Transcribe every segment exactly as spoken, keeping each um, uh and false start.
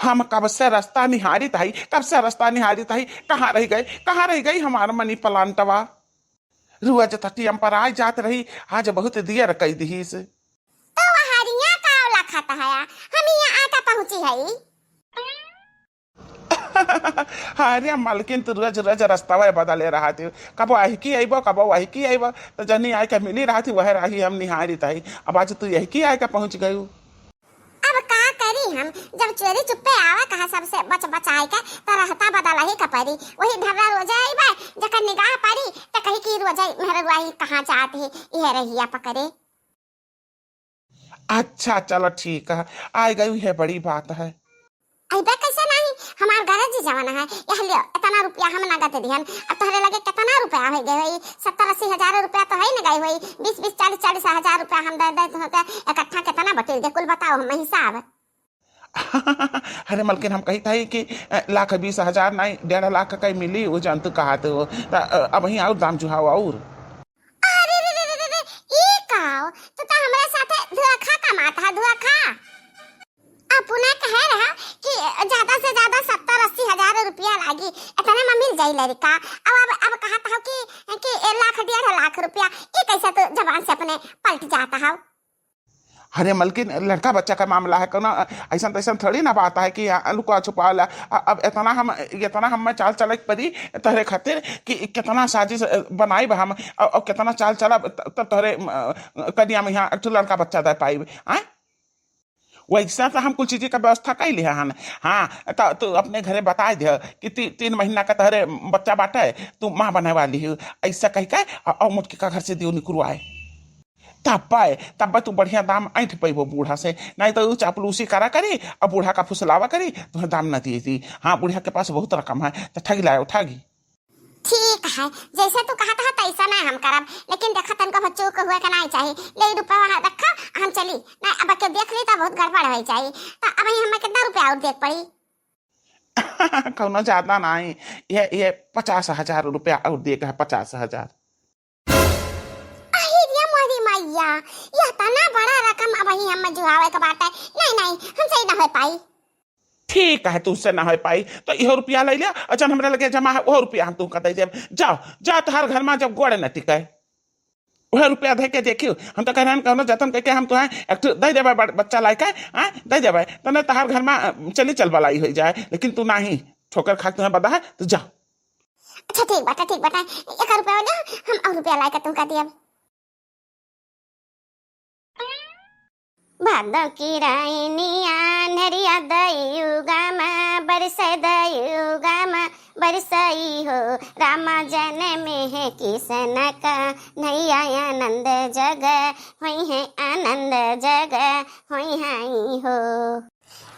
हम कब से रस्ता निहारित हई, कब से रस्ता निहारित हई, कहाँ रहि गए, कहाँ रहि गई हमार मनी प्लांटवा? रुआ जो तटियम पर आइ जात रही, आज बहुत दियर कइ दिहिस। तो वहरिया का औला खाता हया, हम यहाँ आके पहुँची हई। अरे मलकिन, तू रोज रोज रस्तवा बदले रहत ही, कबो अहिकी अइबो, कबो वहिकी अइबो, तो जनी आइके मिली रहत ही, वह राही हम निहारित हई। अब आज तू यहिकी आइके पहुँच गयू। अब का करी हम, जब चोरी चुप्पे आवे कहा सबसे बच बचाए के, तो रहता बदलही का परी। वही ढर्रा रोजे अइबे, जकर निगाह पड़ी, तो कही कि रोजे मेहररुआ ही कहाँ जात ही, इहे रहिया पकड़े। अच्छा, चलो ठीक है, आइ गई है, बड़ी बात है। अइबे कैसे नहीं, हमार गरज जवन है, यह लियो, इतना रुपया हम नगद दिहन, अब तोहरे लगे कितना रुपया होइ गए होई, सत्तर अस्सी हजार रुपया तो होइ न गए होई, बीस बीस, चालीस चालीस हजार रुपया हम दे दे तो होते, इकट्ठा कितना बटिल दे, कुल बताओ हम हिसाब। अरे मलकिन, हम कही था कि, अ, लाख बीस हजार नहीं, डेढ़ लाख का मिली, वो जानतू कहा तो, त, अ, अब ही और दाम जुहाओ और। अरे रे रे रे रे रे, ई का हो? तू तो हमरे साथे धोखा कमात है, धोखा। अपने कहे रहा कि ज्यादा से ज्यादा सत्तर अस्सी हजार रुपया लागी, इतने में मिल जाई लड़का। अब, अब, अब कहत हो कि, कि एक लाख, डेढ़ लाख रुपया, ई कैसे तू जबान से अपने पलट जाता हो? अरे मलकिन, लड़का बच्चा का मामला है, कोनो ऐसन तैसन थोड़ी ना बात है कि यहाँ लुका छुपा ला। अ-, अब इतना हम, इतना हम में चाल चले के पड़ी तोहरे खातिर कि कितना साजिश, अ, बनाई बा हम, अ, अ, कितना चाल चला त-, त-, तोहरे, अ, कनिया में यहाँ एक ठो लड़का बच्चा दे पाई, आय? वैसा तो हम कुछ चीज का व्यवस्था कर लिया हन। हाँ, तो तू अपने घरे बताइ दे कि ती-, तीन महीना का तोहरे बच्चा बाटे, तू माँ बने वाली हो, ऐसा कह के, अ, अ, मोटकी का घर से दियो निकुरवाए। तब्बे, तब्बे तू बढ़िया दाम ऐंठ पइबो बूढ़ा से, नहीं तो ऊ चापलूसी करा करी, अब बूढ़ा का फुसलावा करी, तुम्हें दाम न दिए दी। हाँ, बुढ़िया के पास बहुत रकम है, तो ठगी लायो, ठगी। ठीक है, जैसे तू कहत है तैसा नहीं हम करब, लेकिन देखा तनको चूक हुए के नहीं चाहिए। ले ई रुपया वहाँ रखा, हम चली। नहीं, अब के देख ली तो बहुत गड़बड़ हो जाई। तो अब ही हमें कितना रुपया और देख पड़ी? कौनो ज्यादा नहीं, ये, ये पचास हजार रुपया और देगा, पचास हजार। अहि रे मोरी मैया, यह तना बड़ा रकम अब ही हम जुहावे के बाटे। नहीं, नहीं, हमसे ही ना हो पाई। ठीक है, तुमसे ना हो पाई, तो इहो रुपया ले लिया, और जन हमरा लगे जमा है, वो रुपया हम तुमका दे देब। जाओ, जाओ, तोहार घर में जब गोड़ न टिके, वह रुपया दे के देखियो। हम तो कह रहे हैं, कौनो जतन करके हम तुम्हें एक ठो दे देबे, बड़-, बच्चा लाइके, हाँ, दे देबे, तने तोहार घर में, अ, चली चल बलाई हो जाए, लेकिन तू नहीं, ठोकर खा के तुम्हें बदा है, तो जा। अच्छा, ठीक बाटे, ठीक बाटे। एक रुपया हो गया, हम और रुपया लाइके तुमका दियब। भादो की राइनिया, नेरिया दयुगम, बरस दयुगम, बरसई हो। रामा जनम है किसन का, नैया आनंद जग, होई है आनंद जग, होई है हो।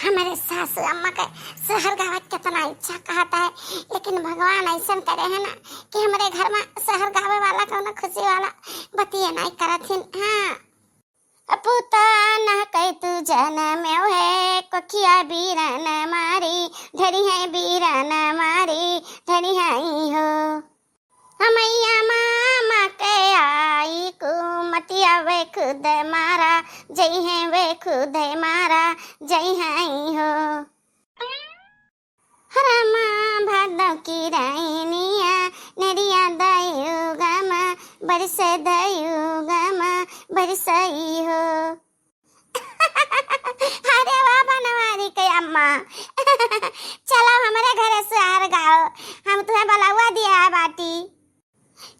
हमरे सासु अम्मा के शहर गावे के कितना इच्छा कहत है, लेकिन भगवान ऐसन करे है ना कि हमरे घर में शहर गावे वाला कौनो खुशी वाला बतिये नहीं करत हिन। हाँ। अपुता ना कह तू जनम है, कोखिया बीरन मारी, ढरी है बीरन मारी, ढरी है हो। हमैया मामा के आई कुमतिया वे खुद मारा, जई है वे खुद मारा, जई है हो। हरमा भादो की राइनिया, नेरिया दयुगम, बरस दयुगम, बरसई हो। अरे वाह बनवारी के अम्मा, चलो हमरे घरे सुहार गाओ, हम तुम्हें बलौआ दिया है बाटी।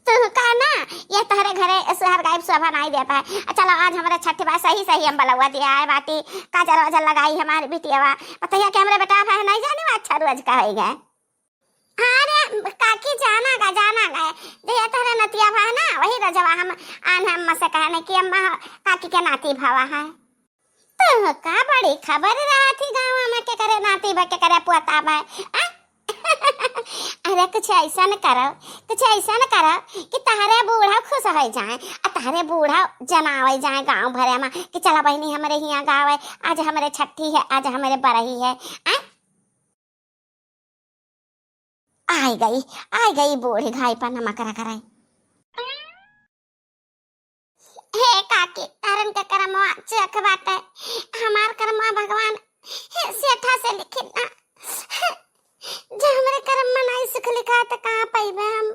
तू का ना, ये तोहरे घरे सुहार गाइब शोभा नाई देता है। आ चलो आज हमरे छठी बा, सही सही हम बलौआ दिया है बाटी, काजर वाजर लगाई हमारी बिटियावा। पतैया के हमरे बेटा भाई नहीं जाने वो अच्छा रोज का होई गए। हाँ रे काकी, जाना गा, जाना गा। जहिया तोहरे नतिया भा ना, वही रजवा हम आन अम्मा से कहने कि अम्मा काकी के नाती भवा है। तो का बड़ी खबर रहत ही गाँव में, के करे नाती बा, के करे पोता बा, आ? अरे कुछ ऐसा न करो, कुछ ऐसा न करो कि तहरे बूढ़ा खुश हो जाए, आ तहरे बूढ़ा जनावे जाए गाँव भरे में कि चला बहिनी हमरे हियाँ गावे, आज हमरे छठी है, आज हमरे बरही है, आ? आइ गई, आइ गई बूढ़ी घाई पर नमक रगड़े। हे काकी, तारन के करमवा चेक बाटे, हमार करमवा भगवान, हे सेठा त लिखिन ना। जब हमरे करम मा नाई सुख लिखा त कहाँ पइबे हम?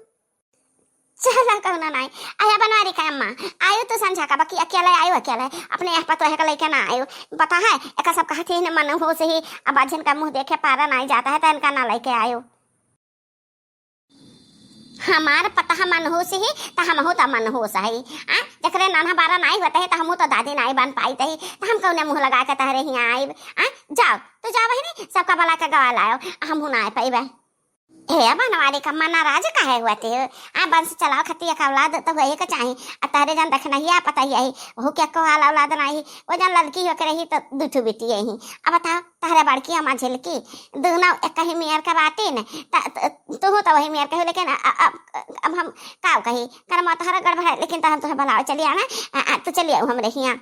चला कउनो नाई। आया बनवारी का अम्मा, आयो तो संझा का, बाकी अकेले आयो, अकेले। अपने यहाँ पतोह का लइके ना आयो। पता है, एका सब कहत ही न मनहूस ही, अब बाझिन का मुँह देखे पारा नाई जाता है, त इनका ना लइके आयो। हमार पतोह मनहूस ही, त हमहू त मनहूस ही। आ, जकरे नाना बारा नाई होत ही, त हमहू त दादी नाई बन पाइत ही, त हम कउने मुँह लगा के तहरे हियाँ आइब? आ, जाओ, तू जाओ बहिनी, सबका बला के गवा लायो, हमहू ना आइ पइबे। हे बनवारी का अम्मा, नाराज काहे होत हो? आ, वंश चलाओ खतिया का औलाद त होए के चाही। आ तहरे जन देखनहिया पतोहिया ही, ओहू के एको हाल औलाद नाई ही। ओ जन ललकी होके रही त दू ठो बिटिया ही। अब बताओ, तहरे बड़की अम्मा झिलकी, दूनो एक ही मेर का बाटिन, त, त, तुहू त वही मेर के हो, लेकिन अ-, अ-, अब, अब हम काउ कही, करमवा तहरा गड़बड़ है, लेकिन त हम तुहे बलावे चली आना, आ, आ, तू चली आउ हमरे हियाँ।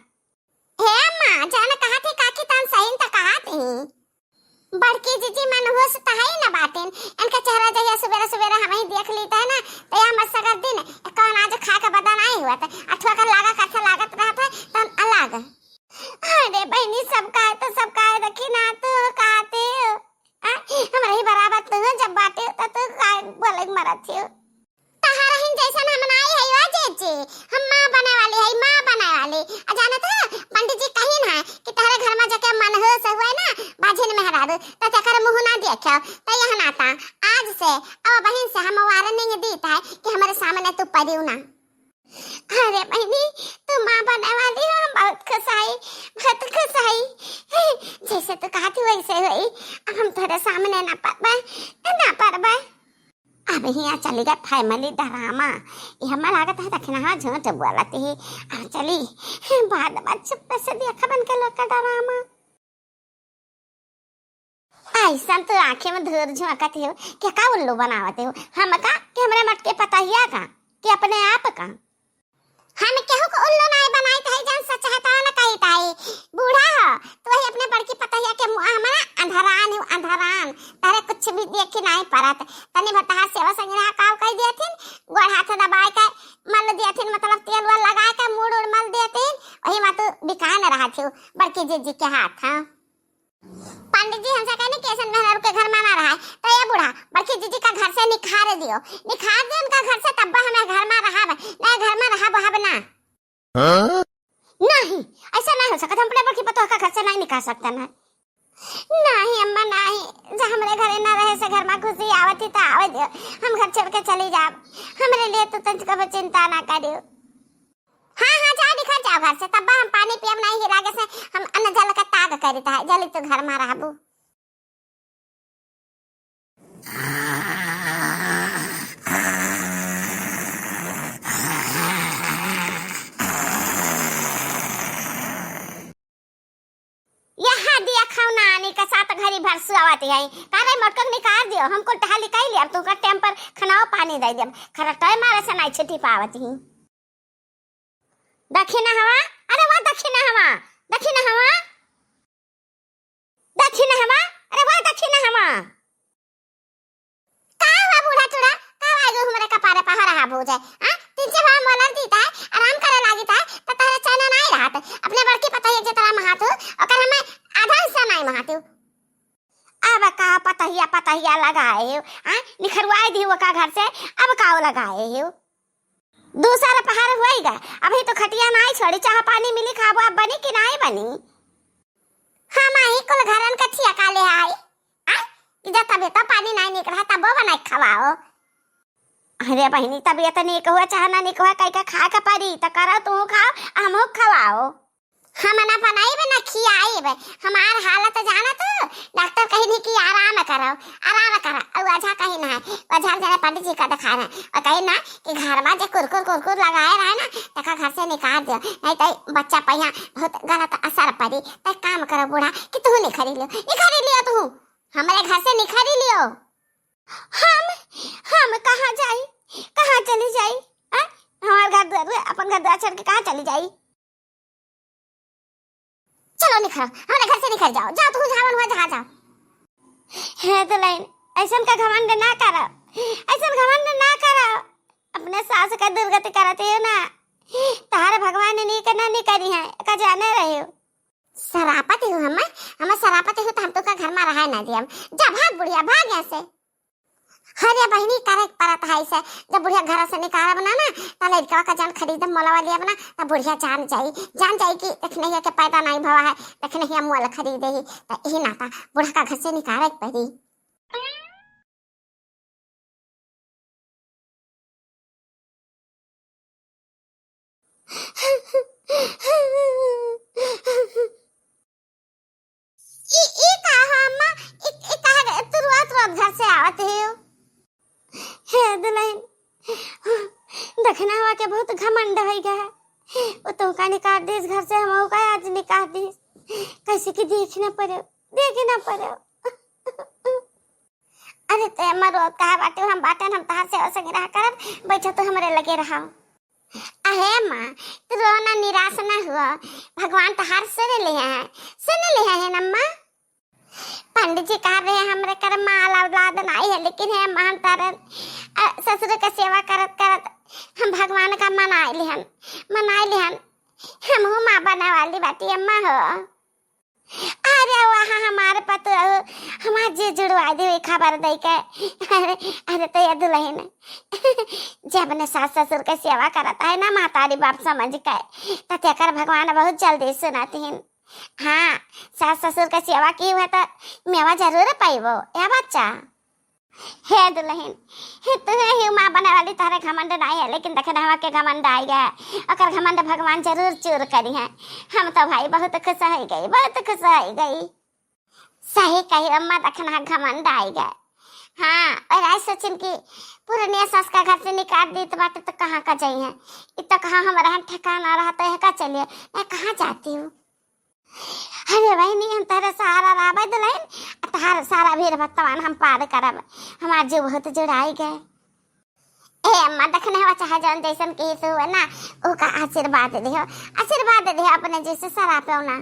हे अम्मा, जन कहत ही काकी तन सही त कहत ही। बड़की जीजी मनहूस त हई न बाटिन, इनका चेहरा जहिया सुबेरे सुबेरे हमही देख लीत है ना, त यह मत सगर दिन कौन आज खा के बदन आई हुआ त अठुआ का लागा कथा लागत रहत है, तन अलग। अरे बहिनी, सब काहे त सब काहे, देखी ना तू कहते हो, आ, हमरा ही बराबर तू जब बाटे त तू काहे बोले मरत हो? तहरा हिन जैसन हम नाई हई हो जीजी, हम माँ बने वाली हई, माँ बने वाली। आ जानत हो, पंडित जी कहिन है कि तहरे घर मा जाके मनहूस हुए ना, बाझिन मेहरारू, त तेकर मुँह ना देखेउ। त यह नाता आज से, अब बहिन से हम warning दीत है कि हमरे सामने तू परिउ ना। अरे बहिनी, तू माँ बने वाली हो, हम बहुत खुश हई, बहुत खुश हई। जैसे तू कहत ही वैसे होई, अब हम तोहरे सामने ना परबे, ना परबे। अब हियाँ चली गए family drama। ये हमें लागत है दखिनहा झूठ बोलत ही। आ चली, बाद में चुप्पे से देखबन के लोग का drama। ऐसन तो आँखें में धूर झोंकत हो, के का उल्लू बनावत हो? हमका कि हमरे मटके पतोहिया का, कि अपने आप का? हम केहू को उल्लू नाई बनाइत हई, जन सच है तवन कहित हई। बूढ़ा हो, तू वही अपने बड़की पतोहिया के मुँह हमारा अंधरान हो, अंधरान। तहरे कुछ भी देखी नाई परत। तनी भर तहार सेवा संग रहा, काव कह दियथिन, गोड़ हाथ दबाए के मल दियथिन, मतलब तेल वेल लगाए के मूड़ उड़ मल दियथिन, वही मा तू बिकान रहत हो, बड़की जीजी के हाथ, हाँ। पंडित जी हमसे कहने कि ऐसन मेहरारू के घर मा ना रहाय, तो ये बूढ़ा बड़की जीजी का घर से निखार दियो, निखार दियो उनका घर से, तब हमें घर मा रहब, ना घर मा रहब हब ना। हाँ? नहीं, ऐसा नहीं हो सकत, हम अपने बड़की पतोह का घर से नहीं निकाल सकते ना। नहीं अम्मा नहीं, जब हमरे घरे ना रहे से घर मा खुशी आवत ही तो आवे दियो, हम घर छोड़ के चली जाब, हमरे लिए तो तंज कबो चिंता ना करियो। हाँ, हाँ, जाओ, निकल जाओ घर से, तब हम पानी पियब नहीं, हीरा के से हम अन्न जल का त्याग करित है, जल्दी तू घर मा रहबू। यहाँ दिया खाओ नानी का साथ घरी भर सुआवत है। का रे मोटकन निकाल दियो, हम कुल टहल निकाल लिया, अब तुमका टेम पर खानाओ पानी दे देब। खरटोए मारे से नहीं छुट्टी पावत ही। दखिनहवा, अरे वाह दखिनहवा, दखिनहवा, दखिनहवा, अरे वाह दखिनहवा। का हुआ बूढ़ा टूरा, का आगो हमरे कपारे पहरा हा भूजे? आ, तीन चार बार मलर दीत है, आराम करे लागित है, त तहरे चैन नाई रहत। अपने बड़की पतोहिया जितना महात हो, ओकर हमें आधा हिस्सा नाई महात हो। अब का पतोहिया, पतोहिया लगाए हो, आ, निखरवाए दी ओका घर से, अब का लगाए हो? दूसर पहर होइगा, अभी तो खटिया नाई छोड़ी, चाह पानी मिली खाबो, अब बनी कि नाई बनी? हम ही कुल घरन का ठियाका ले आई। आ, कि जा तबीयत पानी नाई निक रहा, तबो बनाई खवाओ। अरे बहिनी, तबीयत निक हुआ चाहे ना निक हुआ, कई का खाए का परी, त करो तू खाओ, हमहू खवाओ। हम ना बनाइब ना खियाइब, हमार हालत जाना तू। डॉक्टर कहिन कि आराम करो, आराम करो। और ओझा कहिन है, ओझा जने पंडित जी का दिखाना, और कहिन ना कि घर मा जे कुरकुर कुरकुर लगाए रहे ना, तका घर से निकाल दियो, नहीं तो बच्चा पे यहाँ बहुत गलत असर पड़ी। तो काम करो बूढ़ा कि तू निखरी लियो, निखरी लियो तू, हमरे घर से निखरी लियो। हम, हम कहाँ जाई, कहाँ चली जाई? आ? हमार घर दुआर, अपन घर दुआर छोड़ के कहाँ चली जाई? चलो निखरो, हमरे घर से निखर जाओ, जाओ तू जहाँ मन हुआ जहाँ जाओ। हे दुल्हन, ऐसन का घमंड ना करो, ऐसन घमंड ना करो। अपने सास का दुर्गति करते हो ना, तहार भगवान नीक ना निकरी है, का जाने रहे हो। सरापत हो हमें, हमें सरापत हो तो हम तो का घर मा रहा दिया हम। जा भाग बुढ़िया, भाग यहाँ से। अरे बहिनी, करे के परत है इसे। जब बुढ़िया घर से निकालब ना, ना, त लड़कवा का जान खरीदब मोलवा लियब ना, त बुढ़िया जान जाई, जान जाई कि देखने ही के पैदा नहीं भवा है, देखने ही मोल खरीदे ही, त यही नाता बुढ़ा का घर से निकाले के पड़ी। ई, ई का हो अम्मा? ई, ई काहे तू रोत रोत घर से आवत हो? हे दुल्हन, दखिनवा के बहुत घमंड होइ गया है। वो तोहका निकाल दीस घर से, हमहू का आज निकाल दीस। कैसे कि देख न पड़े, देख न पड़े। अरे ते अम्मा रोत काहे बाटे, हम बाटेन, हम तहार सेवा संगे रहा करब, बैठो तो हमरे लगे रहा। अहे अम्मा, तू रो ना, निराश ना हुआ, भगवान तहार सुन लिहे हैं, सुन लिहे हैं ना अम्मा। पंडित जी कह रहे हैं हमरे कर माल औलाद नाई है, लेकिन हे अम्मा हम तारन, अ, ससुर के सेवा करत करत हम भगवान का मनाए लिहन, मनाए लिहन, हमहू माँ बने वाली बाटी अम्मा हो। अरे वहाँ हमारे पतोह, हमार जी जुड़वा दे खबर दे के। अरे, अरे तो ये दुल्हन, जे अपने सास ससुर के सेवा करत है ना महतारी बाप समझ के, त तेकर भगवान बहुत जल्दी सुनत हिन। हाँ, सास ससुर के सेवा की हुए तो मेवा जरूर पाइबो, या बच्चा। हे दुल्हन, हे तुहे ही माँ बने वाली, तोहरे घमंड नाई है, लेकिन देखे ना, हवा के घमंड आई गया। ओकर घमंड भगवान जरूर चूर करी है। हम तो भाई बहुत खुश हो गई, बहुत खुश हो गई। सही कही अम्मा, देखे ना घमंड आई गए। हाँ, और आज सोचिन कि पुरनिया सास का घर से निकाल दी तो बाटे तो कहाँ का जाई है? इ तो कहाँ हम रहन ठिकाना रहते हैं, का चलिए, मैं कहाँ जाती हूँ? अरे बहिनी, हम तोहरे सहारा रहबे दुल्हन, आ तोहार सारा भीड़ भत्तवान हम पार करब। हमार जीव बहुत जुड़ाई गए। ए अम्मा, देखने हवा चाहे जौन जैसन के हित हुए ना, ओका आशीर्वाद दिहो, आशीर्वाद दिहो अपने जैसे सरापो ना।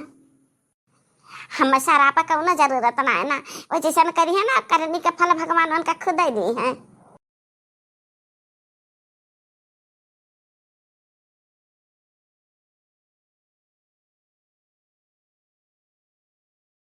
हम सरापा कौनो जरूरत ना है ना, वो जैसन करी है ना, करनी के फल भगवान उनका खुदे दी है।